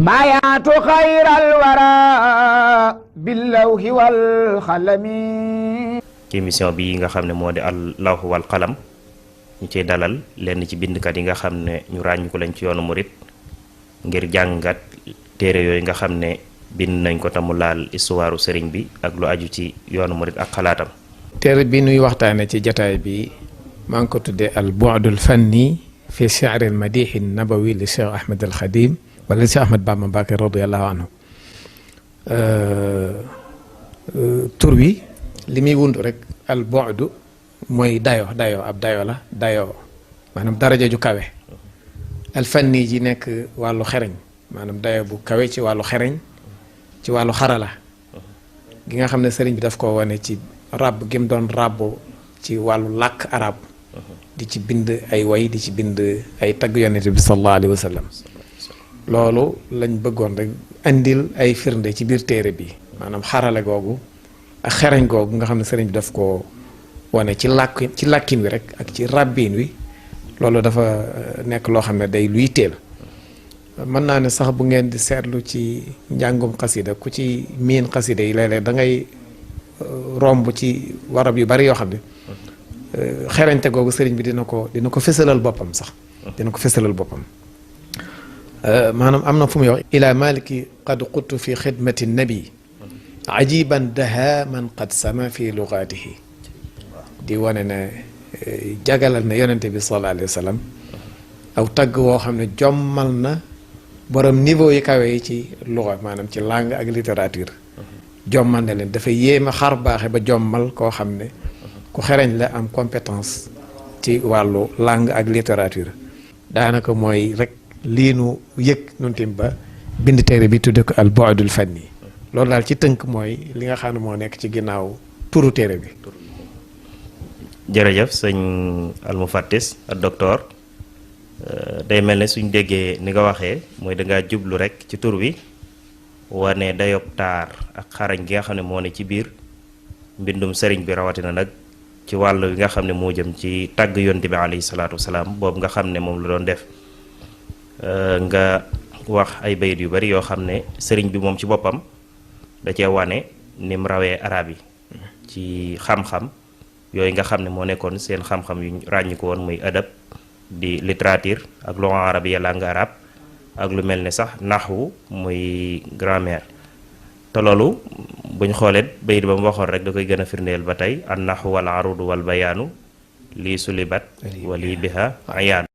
بايعت خير الورى باللوح والقلم. ci émission bi nga xam ne moo di al lawh wal qalam ñu ciy dalal lenn ci bindkat yi nga xam ne ñu ràññu ko lañ ci yoonu murit ngir jàngat téere yooyu nga xam ne bind nañ ko tamu laal histoire sëriñ bi ak lu aju ci yoonu murit ak xalaatam. téere bi nuy waxtaane ci jataay bi maa ngi ko tuddee al bu'dul fanni fi shi'r al madih an nabawi li Cheikh Ahmed al Khadim wala Cheikh Ahmed Bamba Mbacké radiyallahu anhu. tur wi li muy wundu rek al bu'du mooy dayo ab dayo la dayo maanaam daraja ju kawe. al fanni ji nekk wàllu xereñ maanaam dayo bu kawe ci wàllu xereñ ci wàllu xarala gi nga xam ne sëriñ bi daf ko wane ci ràbb gi mu doon ràbbu ci wàllu làkk arab di ci bind ay way di ci bind ay tagg yonent bi sallallahu alayhi wa sallam. loolu lañ bëggoon rek andil ay firnde ci biir téere bi maanaam xarala googu ak xereñ googu nga xam ne sëriñ bi daf ko wane ci làkkin wi rek ak ci ràbbiin wi loolu dafa nekk loo xam ne day luy teel. mën naa ne sax bu ngeen di seetlu ci njàngum xasida ku ci miin xasida yi léeg-léeg da ngay romb ci warab yu bari yoo xam ne xerañte googu sëriñ bi dina ko fësalal boppam sax dina ko fësalal boppam. maanaam am na fu muy wax ila maliki qad quttu fi xidmati nabi ajiban daha man qad sama fi lugatihi di wane ne jagalal na yonente bi sallallahu alayhi wa sallam aw tagg woo xam ne jommal na borom niveau yi kawe yi ci luga maanaam ci langue ak littérature jommal na leen dafa yéema xar baaxe ba jommal koo xam ne ku xereñ la am compétence ci wàllu langue ak littérature. daanaka mooy rek lii nu yëg nun tim ba bind téere bi tudde ko al bu'dul fanni loolu daal ci tënk mooy li nga xam ne moo nekk ci ginnaaw turu téere bi. jërëjëf sëñ almufattis ak docteur day mel ne suñ déggee ni nga waxee mooy dangaa jublu rek ci tur wi wane dayob taar ak xarañ gi nga xam ne moo ne ci biir mbindum sëriñ bi rawatina nag ci wàll wi nga xam ne moo jëm ci tàgg yonte bi alayhi salaatu wasalaam boobu nga xam ne moom la doon def. nga wax ay bayit yu bari yoo xam ne sëriñ bi moom ci boppam da cee wane ni mu rawee arab yi ci xam-xam yooyu nga xam ne moo nekkoon seen xam-xam yu ràññi ko woon muy adab di littérature ak lugha arabiyya langue arabe ak lu mel ne sax naxwu muy grammaire te loolu buñ xoolee bayit ba mu waxoon rek da koy gën a firndeel ba tey an naxwu wal arudu wal bayaanu lii sulibat wa lii biha ayaan